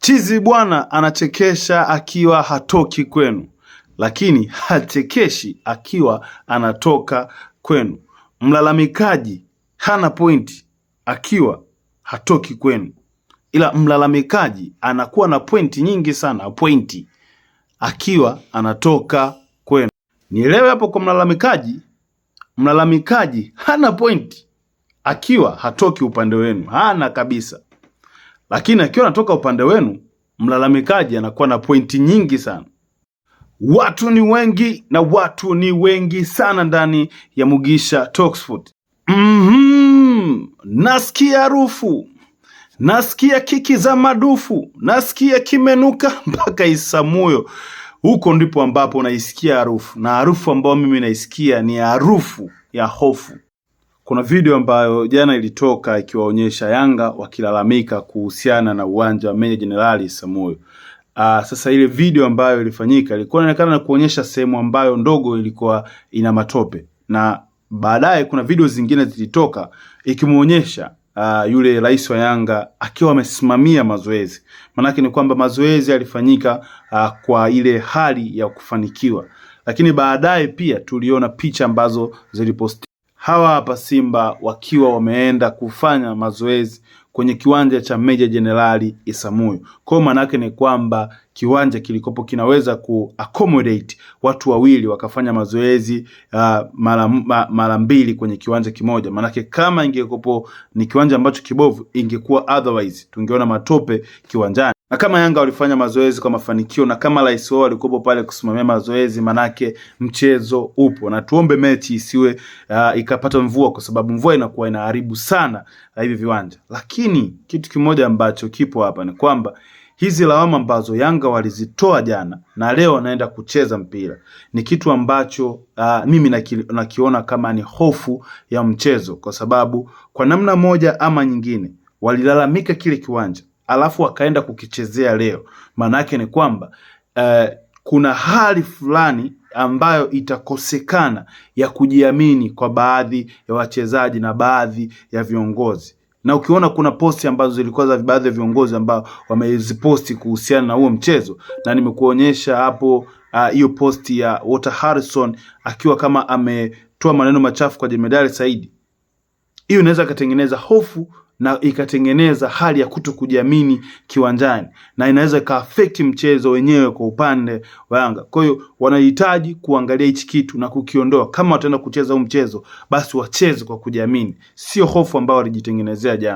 Chizi bwana anachekesha akiwa hatoki kwenu, lakini hachekeshi akiwa anatoka kwenu. Mlalamikaji hana pointi akiwa hatoki kwenu, ila mlalamikaji anakuwa na pointi nyingi sana, pointi akiwa anatoka kwenu. Nielewe hapo kwa mlalamikaji, mlalamikaji hana pointi akiwa hatoki upande wenu, hana kabisa. Lakini akiwa anatoka upande wenu, mlalamikaji anakuwa na pointi nyingi sana. Watu ni wengi na watu ni wengi sana ndani ya Mugisha Talksport. Nasikia harufu, nasikia kiki za madufu, nasikia kimenuka mpaka Isamuyo. Huko ndipo ambapo naisikia harufu, na harufu ambayo mimi naisikia ni harufu ya hofu. Kuna video ambayo jana ilitoka ikiwaonyesha Yanga wakilalamika kuhusiana na uwanja wa Meja Jenerali Isamuhyo. Sasa ile video ambayo ilifanyika ilikuwa inaonekana na kuonyesha sehemu ambayo ndogo ilikuwa ina matope, na baadaye kuna video zingine zilitoka ikimuonyesha yule rais wa Yanga akiwa amesimamia mazoezi. Maanake ni kwamba mazoezi yalifanyika kwa ile hali ya kufanikiwa, lakini baadaye pia tuliona picha ambazo ziliposti hawa hapa Simba wakiwa wameenda kufanya mazoezi kwenye kiwanja cha Meja Jenerali Isamuhyo. Kwa hiyo maana yake ni kwamba kiwanja kilikopo kinaweza ku accommodate watu wawili wakafanya mazoezi mara mbili kwenye kiwanja kimoja. Maanake kama ingekopo ni kiwanja ambacho kibovu, ingekuwa otherwise tungeona matope kiwanjani. Na kama Yanga walifanya mazoezi kwa mafanikio na kama rais wao alikuwepo pale kusimamia mazoezi, manake mchezo upo, na tuombe mechi isiwe ikapata mvua, kwa sababu mvua inakuwa inaharibu sana hivi viwanja. Lakini kitu kimoja ambacho kipo hapa ni kwamba hizi lawama ambazo Yanga walizitoa jana na leo wanaenda kucheza mpira ni kitu ambacho mimi nakiona kama ni hofu ya mchezo, kwa sababu kwa namna moja ama nyingine walilalamika kile kiwanja alafu wakaenda kukichezea leo. Maana yake ni kwamba kuna hali fulani ambayo itakosekana ya kujiamini kwa baadhi ya wachezaji na baadhi ya viongozi. Na ukiona kuna posti ambazo zilikuwa za baadhi ya viongozi ambao wameziposti kuhusiana na huo mchezo, na nimekuonyesha hapo hiyo posti ya Walter Harrison akiwa kama ametoa maneno machafu kwa Jemedari Saidi. Hiyo inaweza ikatengeneza hofu na ikatengeneza hali ya kuto kujiamini kiwanjani na inaweza ikaaffect mchezo wenyewe kwa upande wa Yanga. Kwa hiyo wanahitaji kuangalia hichi kitu na kukiondoa. Kama wataenda kucheza huu mchezo, basi wacheze kwa kujiamini, sio hofu ambayo walijitengenezea jana.